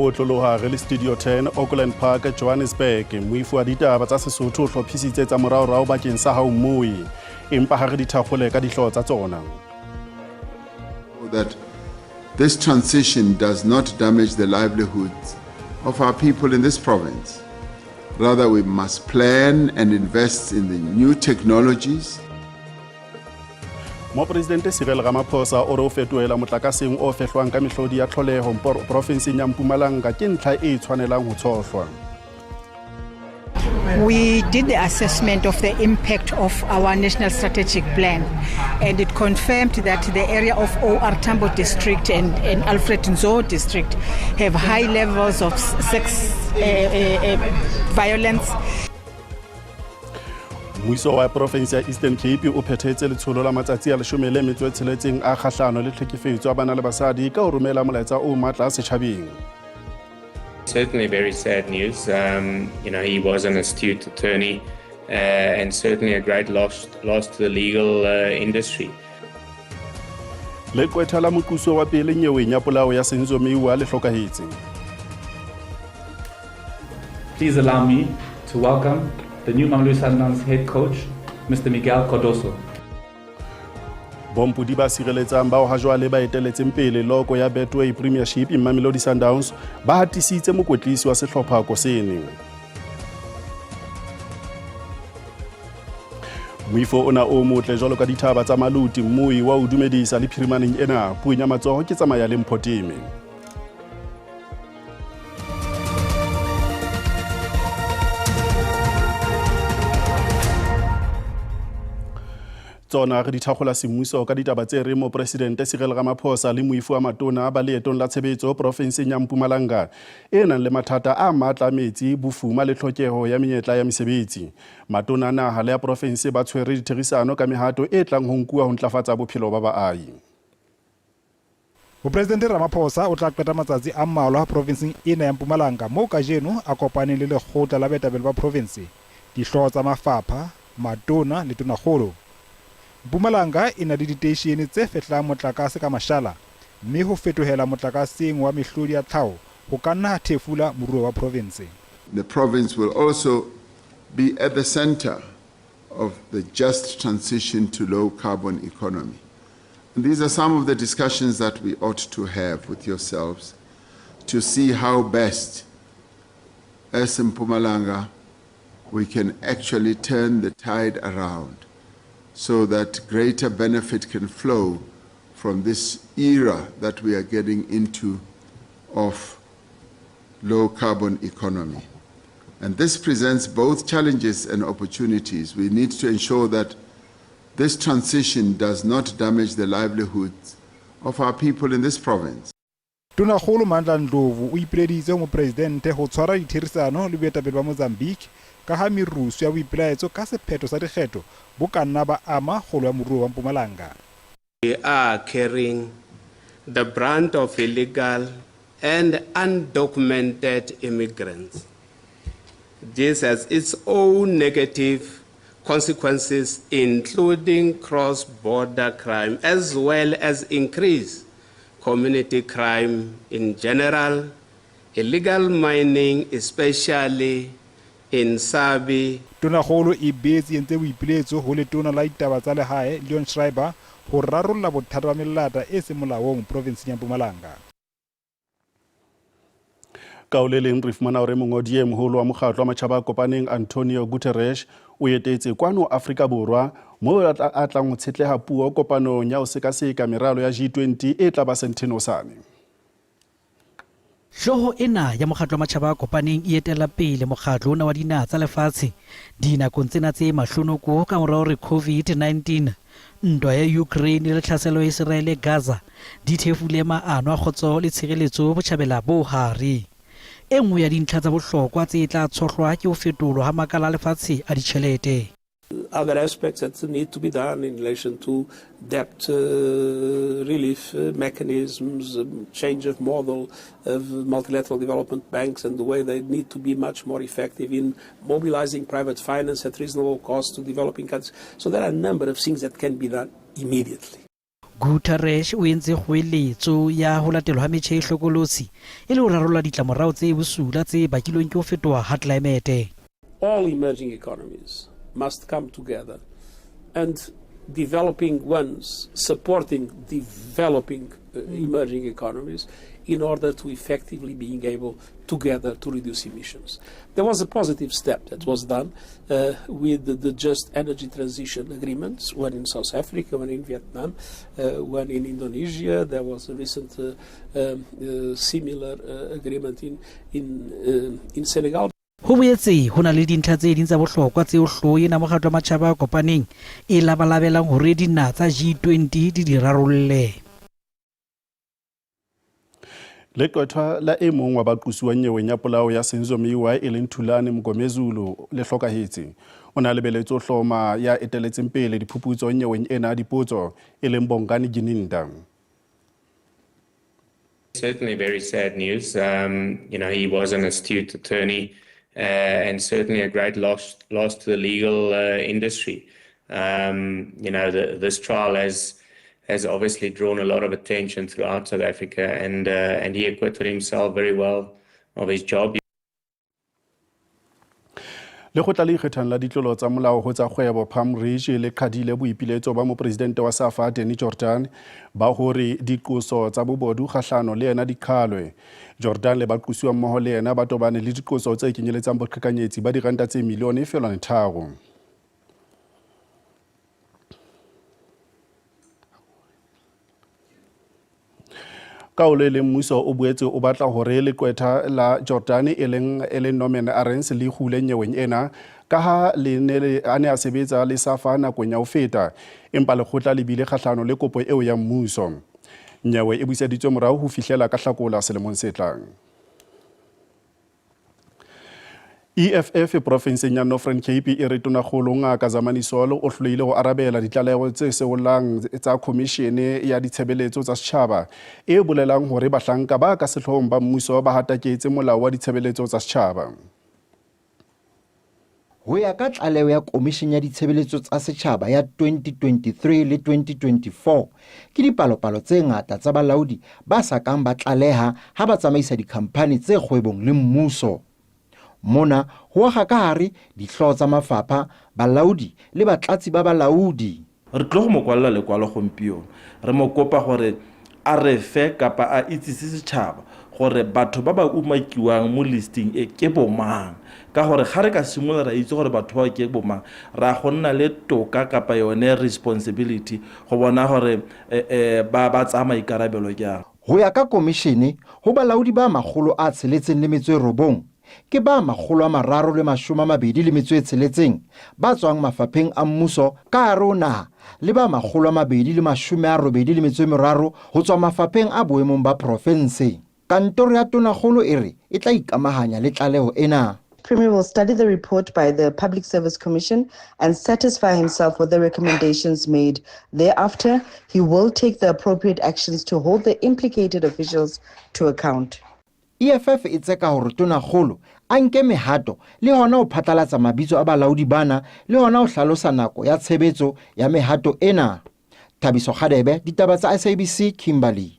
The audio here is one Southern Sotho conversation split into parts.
Ka otloloha re le Studio 10, Auckland Park, Johannesburg. Moifo wa ditaba tsa Sesotho o hlophisitse tsa moraorao bakeng sa hao mmui. Empa ha re di thakgole ka dihlooho tsa tsona. That this transition does not damage the livelihoods of our people in this province. Rather, we must plan and invest in the new technologies. Mopresidente Cyril Ramaphosa o re o fetohela motlakaseng o fehlwang ka mehlodi ya tlholeho porofenseng ya Mpumalanga ke ntlha e tshwanelang ho tshohlwa. We did the assessment of the impact of our national strategic plan, and it confirmed that the area of OR Tambo district and Alfred Nzo district have high levels of sex violence. Mmuso wa porofense ya Eastern Cape o phethetse letsholo la matsatsi a 16 a kgahlano le tlhekefetso ya bana le basadi ka ho romela molaetsa o matla setjhabeng. Certainly very sad news. He was an astute attorney and certainly a great loss to the legal industry. Leqwetha la moqosuwa wa pele nyeweng ya polao ya Senzo Meyiwa le hlokahetse. Please allow me to welcome the new Mamelodi Sundowns head coach, Mr. Miguel Cardoso. Bompodi ba sireletsang bao ha jwale ba eteletseng pele loko ya Betway Premiership Mamelodi Sundowns ba hatisitse mokwetlisi wa sehlopha Kosene. Moifo ona o motle jwalo ka dithaba tsa Maluti, mmui wa o dumedisa le phirimaneng ena. Puong ya matsoho ke tsamaya le Mphoteme. Tsona re di thakgola semmuso ka ditaba tse reng mopresidente Cyril Ramaphosa le moifo wa matona ba leetong la tshebetso porofenseng ya Mpumalanga e nang le mathata a matla a metsi, bofuma le tlhokeho ya menyetla ya mesebetsi. Matona a naha le ya porofense ba tshwere ditherisano ka mehato e tlang ho nkuwa ho ntlafatsa bophelo ba baahi. Mopresidente Ramaphosa o tla qeta matsatsi a mmalwa porofenseng ena ya Mpumalanga moo kajeno a kopaneng le lekgotla la baetapele ba province, dihlooho tsa mafapha, matona le tonakgolo. Mpumalanga e na le diteishene tse fehlang motlakase ka mashala, mme ho fetohela motlakaseng wa mehlodi ya tlhaho ho ka nna ha thefula moruo wa province. The province will also be at the center of the just transition to low carbon economy. And these are some of the discussions that we ought to have with yourselves to see how best, as Mpumalanga, we can actually turn the tide around so that greater benefit can flow from this era that we are getting into of low carbon economy. And this presents both challenges and opportunities. We need to ensure that this transition does not damage the livelihoods of our people in this province. Tonakgolo Mandla Ndlovu o ipileditse ho mopresidente ho tshwara ditherisano le boetapele ba Mozambique ka ha merusu ya boipelaetso ka sephetho sa dikgetho bo ka nna ba ama kgolo ya moruo wa Mpumalanga. We are carrying the brunt of illegal and undocumented immigrants. This has its own negative consequences, including cross-border crime, as well as increased community crime in general, illegal mining, especially in Sabi. Tonakgolo e boetse e entse boipiletso ho letona la ditaba tsa lehae Leon Schreiber ho rarolla bothata ba melata e seng molaong porofenseng ya Mpumalanga. Ka ho le leng re fumana hore mongodi e moholo wa mokgatlo wa matjhaba a kopaneng Antonio Guterres o etetse kwano Afrika Borwa moo a tlang ho tshetleha puo kopanong ya ho sekaseka meralo ya G20 e tla ba Sandton hosane. Hlooho ena ya mokgatlo wa matjhaba a kopaneng e etella pele mokgatlo ona wa dinaha tsa lefatshe dinakong tsena tse mahlonoko ka mora hore COVID-19, ntwa ya Ukraine le tlhaselo ya Iseraele Gaza di thefule maano a kgotso le tshireletso botjhabela bo hare. E nngwe ya dintlha tsa bohlokwa tse tla tshohlwa ke ho fetolwa ha makala a lefatshe a ditjhelete. Other aspects that need to be done in relation to debt relief mechanisms, change of model of multilateral development banks and the way they need to be much more effective in mobilizing private finance at reasonable cost to developing countries. So there are a number of things that can be done immediately. Guterres o entse kgoeletso ya ho latelwa ha metjha e hlokolosi e le ho rarolla ditlamorao tse bosula tse bakilweng ke ho fetoha ha tlelaemete. All emerging economies must come together and developing ones supporting developing emerging economies in order to effectively being able together to reduce emissions. There was a positive step that was done with the Just Energy Transition Agreements, one in South Africa, one in Vietnam, one in Indonesia. There was a recent similar agreement in Senegal. Ho boetse ho na le dintlha tse ding tsa bohlokwa tseo hlooho ena mokgatlo wa matjhaba a kopaneng e labalabelang hore dinaha tsa G20 di di rarolle. Leqwetha la e mong wa ba qosuwang nyeweng ya polao ya Senzo Meyiwa e leng Thulani Mngomezulu le hlokahetse. O ne a lebeletse ho hloma ya eteletseng pele diphuputso nyeweng ena dipotso e leng Bongani Gininda. Certainly very sad news. He was an astute attorney and certainly a great loss to the legal industry. This trial has obviously drawn a lot of attention throughout South Africa, and he acquitted himself very well of his job. Lekgotla le ikgethang la ditlolo tsa molao ho tsa kgwebo Palm Ridge le qhadile boipiletso ba mopresidente wa SAFA Danny Jordaan ba hore diqoso tsa bobodu kgahlano le yena di qhalwe. Jordaan le baqosuwa mmoho le yena ba tobane le diqoso tse kenyeletsang boqhekanyetsi ba diranta tse milione feelwane tharo. Ka ho le leng mmuso o boetse o batla hore leqwetha la Jordaan e leng Norman Arens le kgule nyeweng ena ka ha le ne a ne a sebetsa le SAFA nakong ya ho feta, empa lekgotla le bile kgahlano le kopo eo ya mmuso. Nyewe e buseditswe morao ho fihlela ka Hlakola selemong se tlang. EFF profenseng ya Northern Cape e re tonakgolo Ngaka Zamani Saul o hlolehile ho arabela ditlaleho tse seolang tsa khomishene ya ditshebeletso tsa setjhaba e bolelang hore bahlanka ba ka sehloohong ba mmuso ba hataketse molao wa ditshebeletso tsa setjhaba. Ho ya ka tlaleho ya Komishene ya Ditshebeletso tsa Setjhaba ya 2023 le 2024, ke dipalopalo tse ngata tsa balaodi ba sa kang ba tlaleha ha ba tsamaisa dikhamphani tse kgwebong le mmuso. Mona ho akga ka hare dihlooho tsa mafapha, balaodi le batlatsi ba balaodi. Re tlo go mo kwalela lekwalo gompieno, re mo kopa gore a re fe kapa a itsise setšhaba gore batho ba ba umakiwang mo listing e ke bomang, ka gore ga re ka simolola ra itse gore batho bao ke bomang, ra go nna le toka kapa yone responsibility go bona gore ba tsaya maikarabelo jang. Ho ya ka komishene, ho balaodi ba 609, ke ba 326 ba tswang mafapheng a mmuso ka hare ho naha le ba 283 ho tswa mafapheng a boemong ba profinse. Kantoro ya Tonakgolo e re e tla ikamahanya le tlaleho ena. Premier will study the report by the Public Service Commission and satisfy himself with the recommendations made. Thereafter, he will take the appropriate actions to hold the implicated officials to account. EFF e tseka hore Tonakgolo a nke mehato le hona ho phatlalatsa mabitso a balaodi bana le hona ho hlalosa nako ya tshebetso ya mehato ena. Thabiso Kgadebe, ditaba tsa SABC, Kimberley.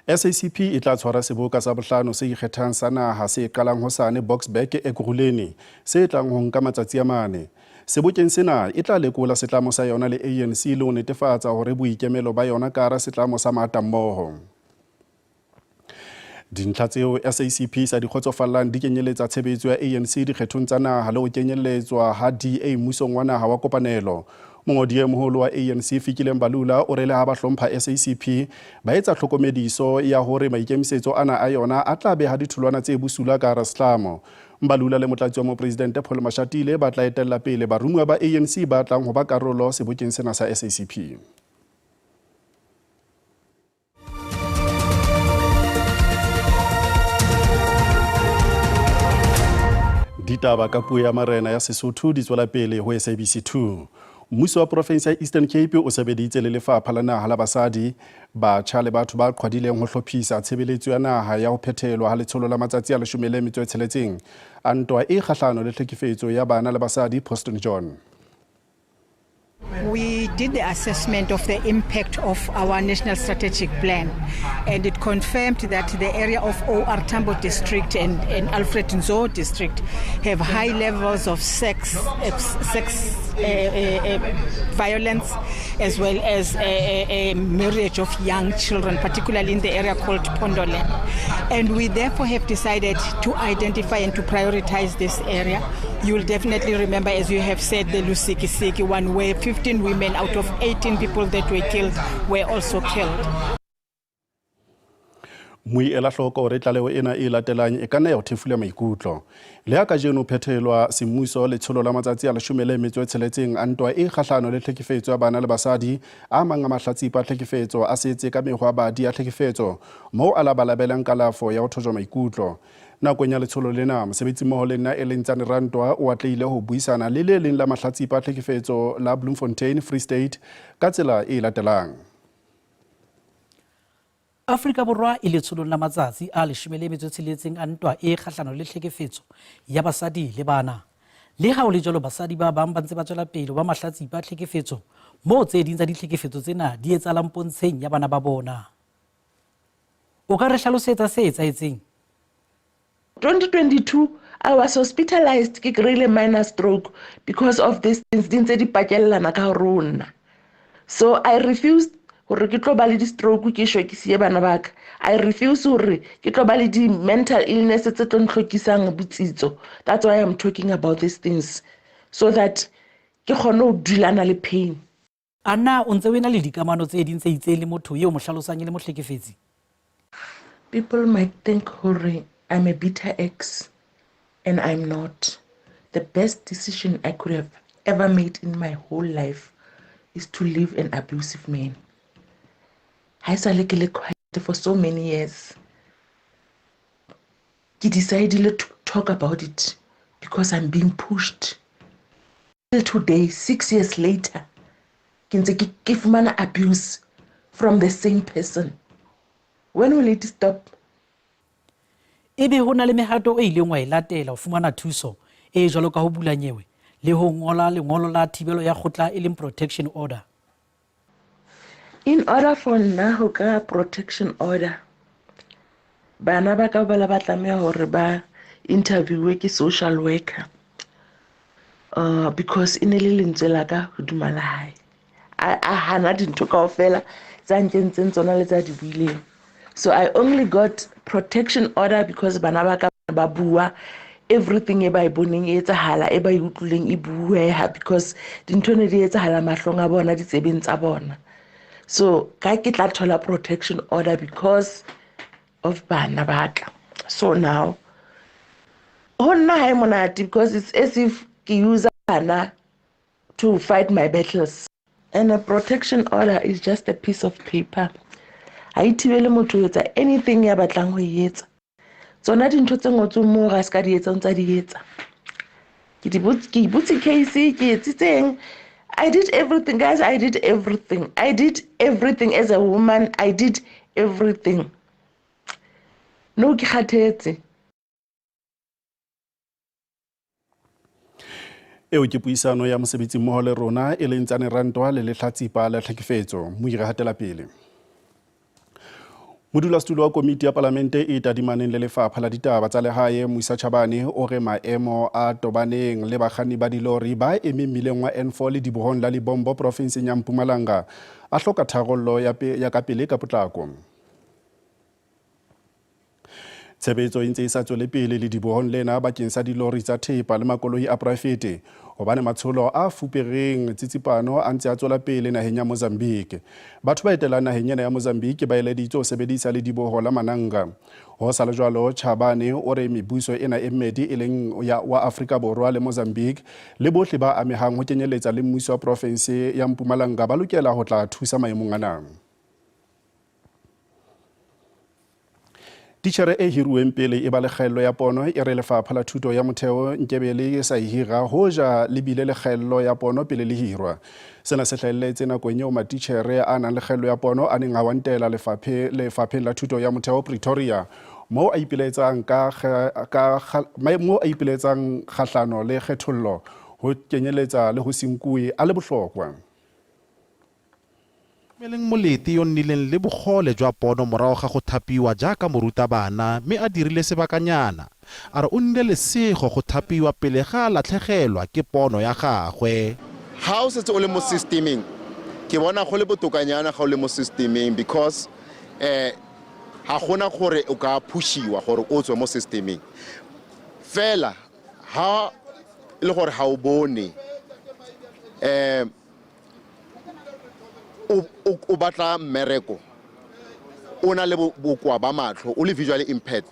SACP e tla tshwara seboka sa bohlano se ikgethang sa naha se qalang hosane Boksburg Ekurhuleni, se tlang ho nka matsatsi a mane. Sebokeng sena e tla lekola setlamo sa yona le ANC le ho netefatsa hore boikemelo ba yona ka hara setlamo sa matammoho. Dintlha tseo SACP sa di kgotsofallang di kenyeletsa tshebetso ya ANC dikgethong tsa naha le ho kenyelletswa ha DA mmusong wa naha wa kopanelo. Mongodi e moholo wa ANC Fikile Mbalula o re le ha ba hlompha SACP ba etsa tlhokomediso ya hore maikemisetso ana a yona a tla beha ditholwana tse bosula ka hara setlamo. Mbalula le motlatsi wa mopresidente Paul Mashatile ba tla etella pele baromuwa ba ANC ba tlang ho ba karolo sebokeng sena sa SACP. Ditaba ka puo ya marena ya Sesotho di tswela pele ho SABC 2. Mmuso wa profinse ya Eastern Cape o sebeditse le lefapha la naha la basadi, batjha le batho ba qhwadileng ho hlophisa tshebeletso ya naha ya ho phethelwa ha letsholo la matsatsi a 16 a ntwa e kgahlano le tlhekefetso ya bana le basadi Poston John. We did the assessment of the impact of our national strategic plan, and it confirmed that the area of OR Tambo district and, and Alfred Nzo district have high levels of sex, sex violence, as well as a, a, marriage of young children, particularly in the area called Pondoland. And we therefore have decided to identify and to prioritize this area. You will definitely remember, as you have said, the Lusikisiki one, where 15 women out of 18 people that were killed were also killed. Mmui ela hloko hore tlaleho ena e latelang e ka nna ya ho thefula maikutlo. Le ha kajeno phethelwa semmuso letsholo la matsatsi a 16 a ntwa e kgahlano le tlhekefetso ya bana le basadi, a mang a mahlatsipa a tlhekefetso a setse ka mehwabadi ya tlhekefetso moo a labalabelang kalafo ya ho thojwa maikutlo. Nakong ya letsholo lena, mosebetsimmoho le nna e leng Tsane Rantwa o atlehile ho buisana le le leng la mahlatsipa a tlhekefetso la Bloemfontein, Free State ka tsela e latelang. Afrika Borwa e letsholong la matsatsi a 16 a ntwa e kgahlano le tlhekefetso ya basadi le bana. Le ha ho le jwalo, basadi ba bang ba ntse ba tswela pele ho ba mahlatsipa a tlhekefetso, moo tse ding tsa ditlhekefetso tsena di etsahalang pontsheng ya bana ba bona. O ka re hlalosetsa se etsahetseng? 2022 I was hospitalized ke kry-ile minor stroke because of these things di ntse di pakellana ka hare ho nna. So I refused gore ke tlo ba le di-stroke ke shwe ke siye bana ba ka. I refuse gore ke tlo ba le di-mental illness tse tlo ntlhokisang botsitso. That's why I'm talking about these things, so that ke kgone ho dulana le pain. A na o ntse o ena le dikamano tse ding tse itseng le motho eo mo hlalosang e le mohlekefetsi? People might think hore I'm a bitter ex, and I'm not. The best decision I could have ever made in my whole life is to leave an abusive man. Ha esale ke le quiet for so many years. Ke decided to talk about it because I'm being pushed. Till today, 6 years later, ke ntse ke fumana abuse from the same person. When will it stop? Ebe ho na le mehato e ileng wa e latela ho fumana thuso e jwalo ka ho bula nyewe le ho ngola lengolo la thibelo ya kgotla e leng protection order? In order for nna ho ka protection order, bana ba ka ba ba tlameha hore ba interviewe ke social worker, because e ne le lentswe la ka hodima la hae. A hana dintho kaofela tsa nkentseng tsona le tsa di buileng. So I only got protection order because bana ba ka ba bua everything e ba e boneng e etsahala, e ba e utlwileng e bueha, because dintho ne di etsahala mahlong a bona, ditsebeng tsa bona. So ka ke tla thola protection order because of bana ba ka. So now ho nna ha e monate because it's as if ke use bana to fight my battles. And a protection order is just a piece of paper. Ha e thibele motho ho etsa anything ya batlang ho e etsa. Tsona dintho tse ngotsweng moo ga se ka di etsa, o ntsa di etsa. Ke di ke butse case, ke etsitseng. I did everything, guys. I did everything. I did everything as a woman. I did everything. No, ke kgathetse. Eo ke puisano ya mosebetsimmoho le rona e leng Tsane Rantwa le lehlatsipa la tlhekefetso. Mo ire hatela pele. Modulasetulo wa komiti ya palamente e tadimaneng le lefapha la ditaba tsa lehae Musa Chabane o re maemo a tobaneng le bakganni ba dilori ba emeng mmileng wa N4 le dibohong la Lebombo profinseng ya Mpumalanga a hloka tharollo ya ka pele ka potlako. Tshebetso e ntse e sa tswele pele ledibohong lena bakeng sa dilori tsa thepa le makoloi a poraefete hobane matsholo a fupereng tsitsipano a ntse a tswela pele naheng ya Mozambique. Batho ba etelang naheng ena ya Mozambique ba eleditswe ho sebedisa lediboho la Mananga. Ho sa le jwalo, Chabane o re mebuso ena e mmedi e leng ya wa Afrika Borwa le Mozambique le bohle ba amehang ho kenyeletsa le mmuso wa profinse ya Mpumalanga ba lokela ho tla thusa maemong ana. Titjhere e hiruweng pele e ba le kgaello ya pono e re lefapha la thuto ya motheo nkebe le sa e hira hoja le bile le kgaello ya pono pele le hirwa. Sena se hlahelletse nakong eo matitjhere a nang le kgaello ya pono a neng a wantela lefapheng la thuto ya motheo Pretoria moo a ipelaetsang ka, ka, moo a ipelaetsang kgahlano le kgethollo ho kenyeletsa le ho se nkuwe a le bohlokwa. Meleng Molete yo nnileng le bogole jwa pono morago ga go thapiwa jaaka morutabana mme a dirile sebakanyana, a re o nnile lesego go thapiwa pele ga a latlhegelwa ke pono ya gagwe. Ha o setse o le mo systemeng, ke bona go le botokanyana ga o le mo systemeng because ga gona gore o ka phushiwa gore o tswe mo systemeng. Fela ha e le gore ga o bone o batla mmereko, o na le bokoa ba matlho, o le visually impaired,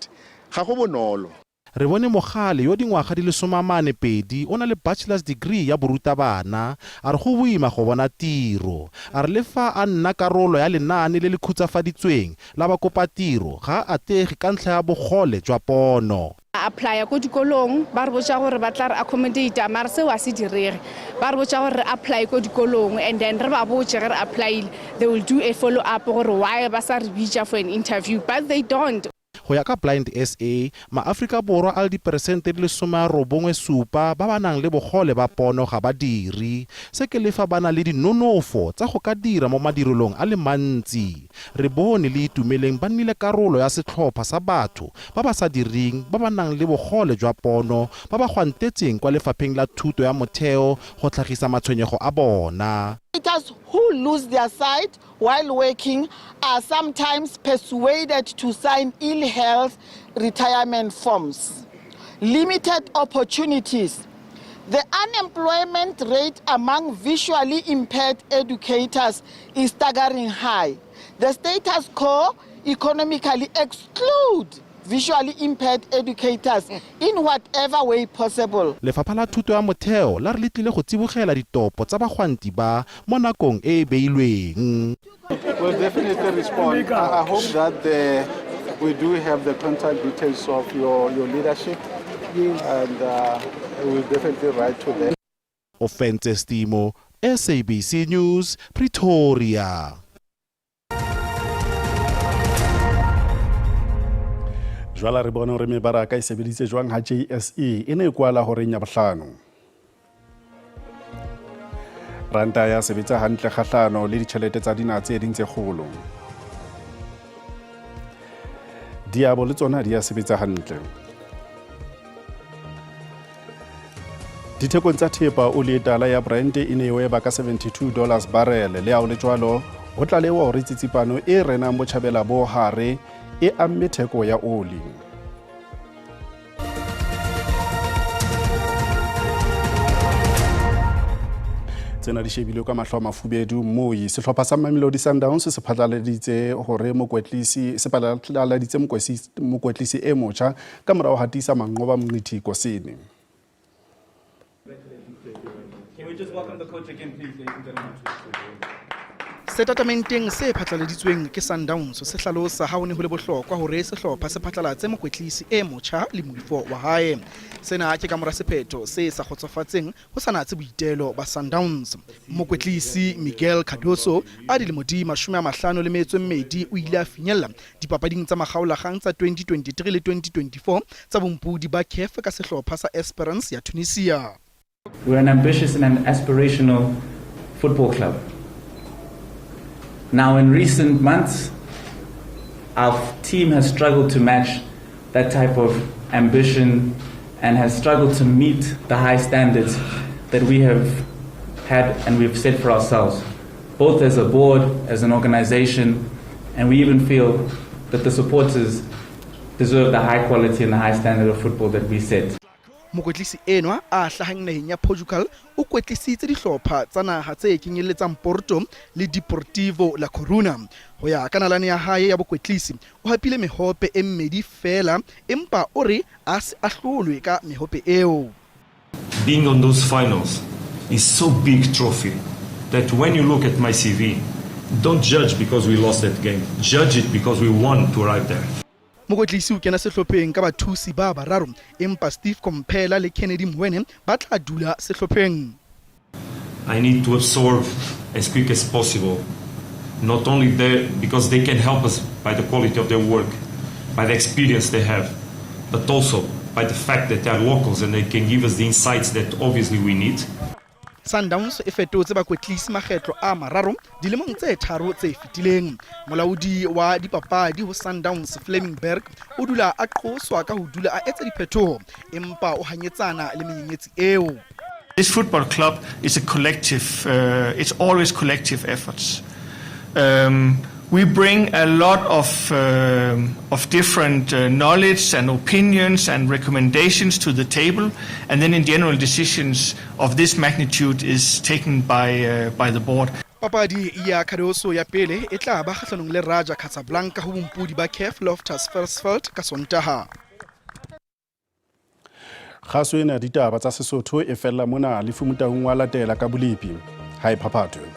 ga go bonolo. Re bone Mogale yo dingwaga di le 42 o na le bachelor's degree ya borutabana, a re go boima go bona tiro. A re le fa a nna karolo ya lenaane le le khutsafaditsweng la bakopatiro, ga a atlege ka ntlha ya bogole jwa pono. Apply ko dikolong, ba re botsa gore ba tla re accommodate, mara seo a se direge. Ba re botsa gore re apply ko dikolong and then re ba botse ge re applyile, they will do a follow up gore why ba sa re bitsa for an interview, but they don't. Go ya ka Blind SA, maAforika Borwa a le diperesente di le 97 ba ba nang le bogole ba pono ga ba dire. Se ke le fa ba na le dinonofo tsa go ka dira mo madirelong a le mantsi. Re bone le Itumeleng ba nnile karolo ya setlhopha sa batho ba ba sa direng ba ba nang le bogole jwa pono ba ba gwantetseng kwa lefapheng la thuto ya motheo go tlhagisa matshwenyego a bona. Educators who lose their sight while working are sometimes persuaded to sign ill health retirement forms. Limited opportunities. The unemployment rate among visually impaired educators is staggering high. The status quo economically exclude visually impaired educators in whatever way possible. Lefapha la Thuto ya Motheo la re le tlile go tsibogela ditopo tsa bagwanti ba mo nakong e e beilweng. We'll definitely respond. I hope that we do have the contact details of your leadership, and we'll definitely write to them. Ofentse Stimo, SABC News, Pretoria. Jwala re bone hore mebaraka e sebeditse jwang ha JSE e ne e kwala horeng ya bohlano. Ranta ya sebetsa hantle kgahlano le ditjhelete tsa dinaha tse ding tse kgolo. Diabo le tsona di ya sebetsa hantle. Dithekong tsa thepa oli e tala ya Brent e ne e weba ka $72 barrel. Le ha ho le jwalo, ho tlalewa hore tsitsipano e renang botjhabela bo hare e amme theko ya oli. Tsena di shebilwe ka mahlo a mafubedu moi. Sehlopha sa Mamelodi Sundowns se phatlaladitse hore mokwetlisi se phatlaladitse mokwetlisi e motjha ka morao ha tiisa Manqoba Mngqithi Kosini. Can we just welcome the coach again, please, ladies and gentlemen? Setatementeng se phatlaladitsweng ke Sundowns se hlalosa ha ho ne ho le bohlokwa hore sehlopha se phatlalatse mokwetlisi e motjha le moifo wa hae. Sena ke ka mora sephetho se sa kgotsofatseng ho sa natse boitelo ba Sundowns. Mokwetlisi Miguel Cardoso a dilemo di 52 o ile a finyella dipapading tsa makgaolakgang tsa 2023 le 2024 tsa bompodi ba CAF ka sehlopha sa Esperance ya Tunisia. We're an ambitious and an aspirational football club. Now, in recent months, our team has struggled to match that type of ambition and has struggled to meet the high standards that we have had and we've set for ourselves, both as a board, as an organization, and we even feel that the supporters deserve the high quality and the high standard of football that we set. Mokwetlisi enwa a hlahang naheng ya Portugal o kwetlisitse dihlopha tsa naha tse kenyelletsang Porto le Deportivo La Coruna. Ho ya ka nalane ya hae ya bokwetlisi, o hapile mehope e mmedi feela, empa o re a se ahlolwe ka mehope eo. Being on those finals is so big trophy that when you look at my CV, don't judge because we lost that game. Judge it because we won to arrive there. Mokwetlisi o kena sehlopheng ka bathusi ba bararo, empa Steve Komphela le Kennedy Mweene ba tla dula sehlopheng. I need to absorb as quick as possible, not only there because they can help us by the quality of their work, by the experience they have, but also by the fact that they are locals and they can give us the insights that obviously we need. Sundowns e fetotse bakwetlisi makgetlo a mararo dilemong tse tharo tse fetileng. Molaodi wa dipapadi ho Sundowns Flemming Berg o dula a qoswa ka ho dula a etsa diphetoho empa o hanyetsana le menyenyetsi eo. This football club is a collective, it's always collective efforts. We bring a lot of different knowledge and opinions and recommendations to the table, and then in general decisions of this magnitude is taken by the board. Papadi ya Cardoso ya pele e tla ba kgahlanong le Raja Casablanca ho bompodi ba CAF Loftus Versfeld ka Sontaha. Kgaso ena ya ditaba tsa Sesotho e fella mona. Lefu Motaung wa latela ka bolepi. Ha e phaphathwe.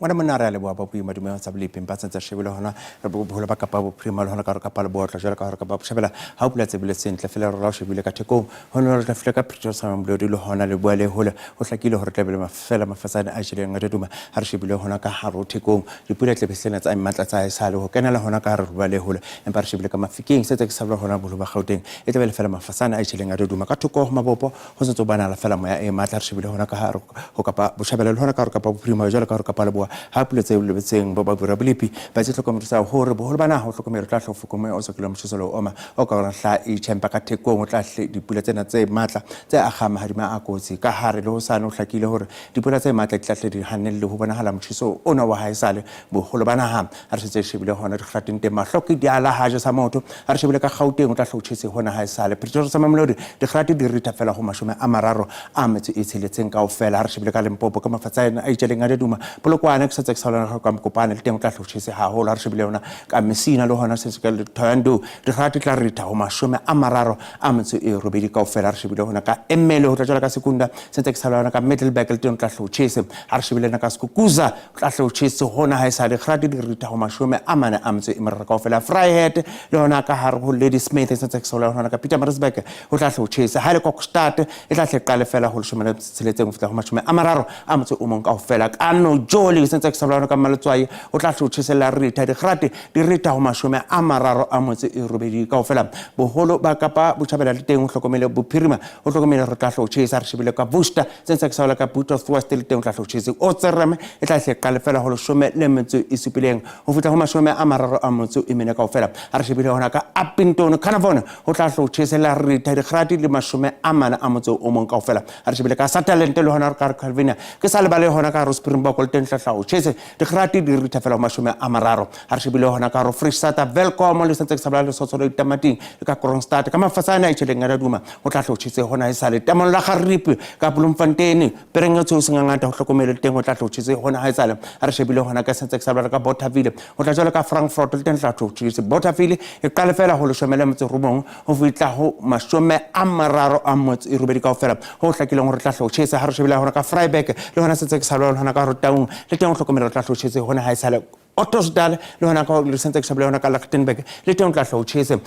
Ngwana monna, re a leboha ba boima dumela tsa bolepeng ba santse shebile hona re boholo ba Kapa Bophirima le hona ka re Kapa Lebotla jwalo ka hore Kapa Botjhabela ha o pula tsebile sentle fela rona o shebile ka thekong ho ne re tla fihla ka Pretoria sa Mamelodi le hona le bua le hole ho hlakile hore tlabe le mafela mafasane a jeleng a duduma ha re shebile hona ka hare ho thekong dipula tle behlena tsa matla tsa esale ho kenela hona ka hare ho bua le hole empa re shebile ka Mafikeng se tse ke sa hona boholo ba Gauteng e tlabe le fela mafasane a jeleng a duduma ka thoko ho mabopo ho sentse ho banahala fela moya e matla re shebile hona ka hare ho Kapa Botjhabela le hona ka hare Kapa Bophirima jwalo ka hore Kapa Leboa ha pula tse lebetseng bo ba bura bolepi ba tse hlokomedisa hore boholo ba naha ho hlokomela tla hlofoko moya o sokelo motjheso le oma o ka hore hla itjhempa ka thekong o tla hle dipula tsena tse matla tse akgang mahadima a kotsi ka hare le ho sane ho hlakile hore dipula tse matla di tla hle di hanelle ho bonahala motjheso ona wa haesale boholo ba naha ha re setse shebile hona dikgateng teng mahlo ke diala ha je sa motho ha re shebile ka Gauteng o tla hle o tjhese hona haesale Pretoria sa Mamelodi dikgate di ritha fela ho 36 kaofela ha re shebile ka Limpopo ka mafatshe a itjeleng a duma Polokwane ke sa tse ke sa ka Mokopane le teng o tla hle o tjhese haholo ha re shebile yona ka Messina le hona se se ka Thohoyandou dikgate tla ritha ho 38 kaofela ha re shebile hona ka Emmele ho tla jwala ka Sekunda se ntse ke sa yona ka Middelburg le teng o tla hle o tjhese ha re shebile yona ka Skukuza o tla hle o tjhese hona ha e sa dikgate di ritha ho 43 kaofela Vryheid le hona ka hare ho Ladysmith se ntse ke sa hona ka Pietermaritzburg ho tla hle o tjhese ha le Kokstad e tla hle qale fela ho 16 ho fihla ho 31 kaofela ka Nojoli se ntse ke sa hona ka Maletswai ho tla hle o tjhese la ritha dikgate di ritha ho 38 kaofela boholo ba Kapa Botjhabela le teng ho hlokomele Bophirima ho hlokomele re tla hle o tjhese ha re shebile ka Worcester se ntse ke sa ka Butos West le teng o tla hle o tjhese o Tsereme e tla hle qale fela ho 17 ho fihla ho 34 kaofela ha re shebile hona ka Upington Carnarvon ho tla hle o tjhese la ritha dikgate le 41 kaofela ha re shebile ka Sutherland le hona ka Calvinia ke sa lebale hona ka Springbok le teng tla o tjhese dikgate di ritha fela ho 30 ha re shebile hona ka Freistata Welkom le sentse ke sa bala le Sotsolo ditamating le ka Kroonstad ka mafasane a itjheleng a duma ho tla hle o tjhese hona e sale tamong la Gariep ka Bloemfontein pereng e tshweu sengangata ho hlokomele le teng ho tla hle o tjhese hona ha e sale ha re shebile hona ka sentse ke sa bala ka Bothaville ho tla jwalo ka Frankfurt le teng tla hle o tjhese Bothaville e qale fela ho 19 ho fihla ho 38 kaofela ho hlakileng hore tla hle o tjhese ha re shebile hona ka Vryburg le hona sentse ke sa bala hona ka Rotaung le teng ho hlokomele re tla hle o tjhese hona ha e sale Ottosdal le hona ka le sentse ke shebile hona ka Lichtenburg le teng o tla hle o tjhese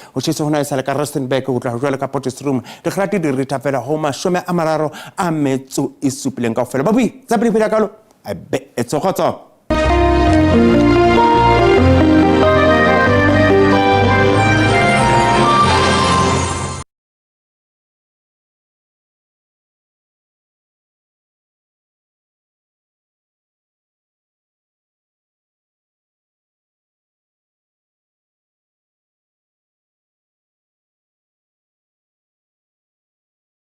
hona e sale ka Rustenburg ho tla jwalo ka Potchefstroom dikgate di ritha fela ho 37 kaofela babui tsa pele phela kalo a be e tsogotso.